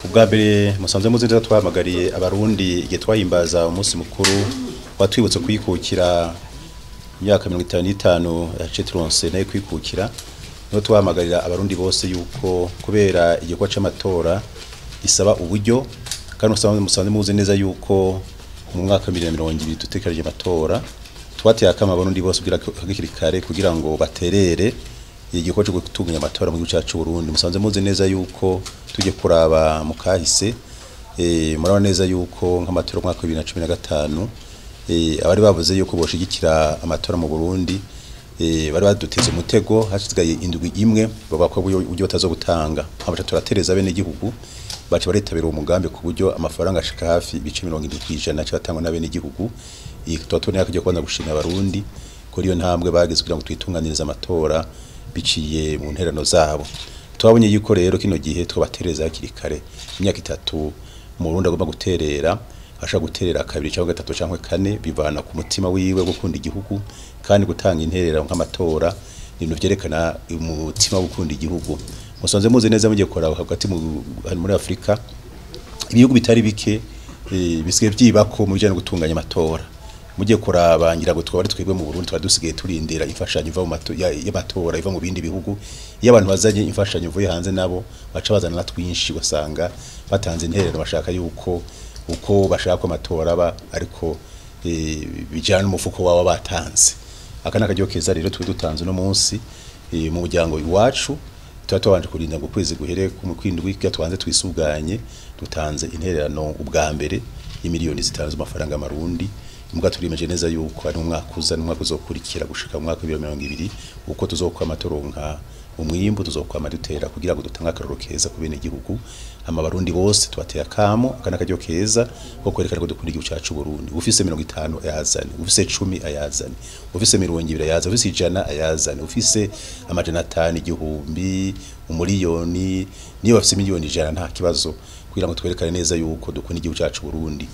Ubwa mbere musanze muzi neza twahamagariye abarundi igihe twahimbaza umunsi mukuru watwibutse kwikukira imyaka 55 yaciye turonse nayo kwikukira, niho twahamagarira abarundi bose yuko kubera igikorwa c'amatora isaba uburyo, kandi musanze muzi neza yuko mu mwaka wa 2020 dutekereje amatora, twateye akamo abarundi bose kugira hakiri kare kugira ngo baterere igikorwa cyo gutunganya amatora mu gihugu cyacu Burundi. Musanze muzi neza yuko tujye kuraba mu kahise, murabona neza yuko nk'amatora mu mwaka wa 2015 abari bavuze yuko boshigikira amatora mu Burundi bari baduteze umutego, hasigaye indwi imwe bavuga ko uburyo batazo gutanga, abaca turatereza bene igihugu baca baritabira uwo mugambi ku buryo amafaranga ashika hafi ibice 70% cyatangwa na bene igihugu. Tuba tubona ko kubanza gushimira abarundi kuri iyo ntambwe bageze kugira ngo twitunganirize amatora biciye mu nterano zabo. Twabonye yuko rero kino gihe twabatereza hakiri kare, imyaka itatu mu Burundi agomba guterera, ashaka guterera kabiri cyangwa gatatu cyangwa kane, bivana ku mutima wiwe gukunda igihugu, kandi gutanga intererano nk'amatora ni ibintu vyerekana umutima wo gukunda igihugu. Musanze muzi neza mugiye kuraba hagati muri Afrika ibihugu bitari bike bisigaye vyibako mu bijanye no gutunganya amatora. Mugiye kuraba ngira ngo twaba twebwe mu Burundi twadusigaye turindira imfashanyo iva mu y'amatora iva mu bindi bihugu. Iyo abantu bazanye imfashanyo ivuye hanze nabo baca bazana na twinshi, ugasanga batanze intererano bashaka yuko uko bashaka ko amatora aba, ariko bijana n'umufuko wabo batanze. Aka ni akaryo keza rero twe dutanze uno munsi mu muryango iwacu, tuba tubanje kurinda ngo ukwezi guhere ku kwindwi kugira tubanze twisuganye, dutanze intererano ubwa mbere y'imiliyoni 5 z'amafaranga y'amarundi. Muga turimeje neza yuko ari umwaka uza n'umwaka uzokurikira gushika mu mwaka wa 2020 uko tuzokwama turonka umwimbu, tuzokwama dutera kugira ngo dutange akaroro keza ku bene igihugu. Hama abarundi bose tubateye akamo, aka ni akaryo keza ko kwerekana ko dukunda igihugu cacu Burundi. Ufise 50 ayazane, ufise 10 ayazane, ufise 20 ayazane, ufise 100 ayazane, ufise 500, 1000, umuliyoni, niyo bafise miliyoni 100 nta kibazo, kugira ngo twerekane neza yuko dukunda igihugu cacu Burundi.